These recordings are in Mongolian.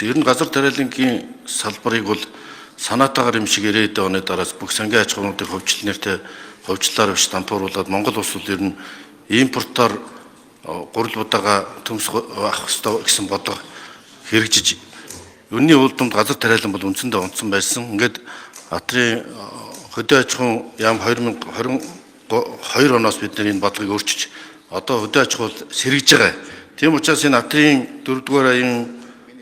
Ер нь газар тариалангийн салбарыг бол санаатаагаар юм шиг 90-ад оны дараас бүх сангийн аж ахуйнуудыг хөвчлөл нэртэй ховчлолоор биш дампууруулад Монгол улс бол ер нь импортоор гурил будаага төмс авах ёстой гэсэн бодлого хэрэгжиж өнний уулдамд газар тариалан бол үндсэндээ унтсан байсан. Ингээд Атрын хөдөө аж ахуйн яам 2022 оноос бид нар энэ бодлогыг өөрчилж одоо хөдөө аж ахуй сэргэж байгаа. Тийм учраас энэ Атрын 4-р аян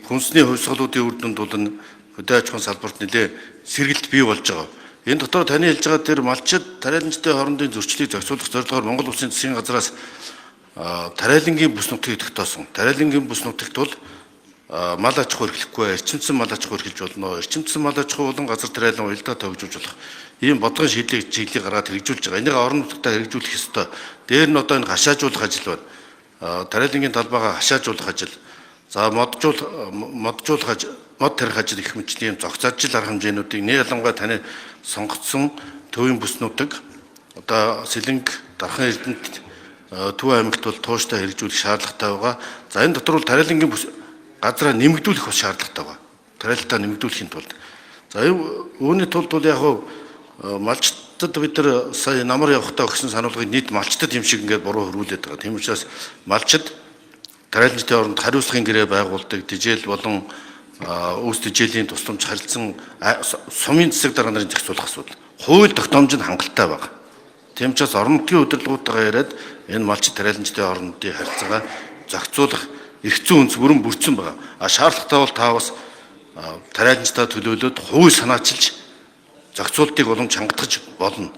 хүнсний хувьсгалуудын үр дүнд бол энэ хөдөө аж ахуйн салбарт нэлээ сэргэлт бий болж байгаа. Энэ дотор таны хэлж байгаа тэр малчид тариаланчдын хоорондын зөрчлийг зохицуулах зорилгоор Монгол Улсын засгийн газраас тариалангийн бүс нутгийг тогтоосон. Тариалангийн бүс нутагт бол мал аж ахуй эрхлэхгүй, эрчимцэн мал аж ахуй эрхэлж болно. Эрчимцэн мал аж ахуй болон газар тариалан уялдаа тогжуулж болох ийм бодлогын шийдлийг чиглэлийг гаргаад хэрэгжүүлж байгаа. Энийг орон нутгад хэрэгжүүлэх ёстой. Дээр нь одоо энэ хашаажуулах ажил байна. Тариалангийн талбайгаа хашаажуулах ажил. За моджуулах ажил, мод тарих ажил гэх мэтчлийн зохицож арга хэмжээнүүдийг нэ ялангуяа таны сонгогдсон төвийн бүс нутаг одоо Сэлэнг, Дархан Эрдэнэт, Төв аймагт бол тууштай хэрэгжүүлэх шаардлагатай байгаа. За энэ дотор бол тариалангийн бүс газраа нэмэгдүүлэх бас шаардлагатай байгаа. Тариалтаа нэмэгдүүлэхийн тулд. За үүний тулд бол яг малчтад бид нар сая намар явахдаа өгсөн сануулгыг нийт малчтад юм шиг ингээд буруу хөрвүүлээд байгаа. Тийм учраас малчид тариаланчдын оронд хариуцлагын гэрээ байгуулдаг, тижэл болон үүс тижээлийн тусламж харилцан сумын засаг дарга нарын зохицуулах асуудал. Хууль тогтоомж нь хангалттай байна. Тийм учраас орон нутгийн удирдлагуудтайгаа яриад энэ малчид тариаланчдын орондын харилцаагаа зохицуулах эрх зүйн үндэс бүрэн бүрдсэн байгаа. А шаардлагатай бол та бас тариаланчдаа төлөөлөөд хууль санаачилж зохицуултыг боломж хангатгаж болно.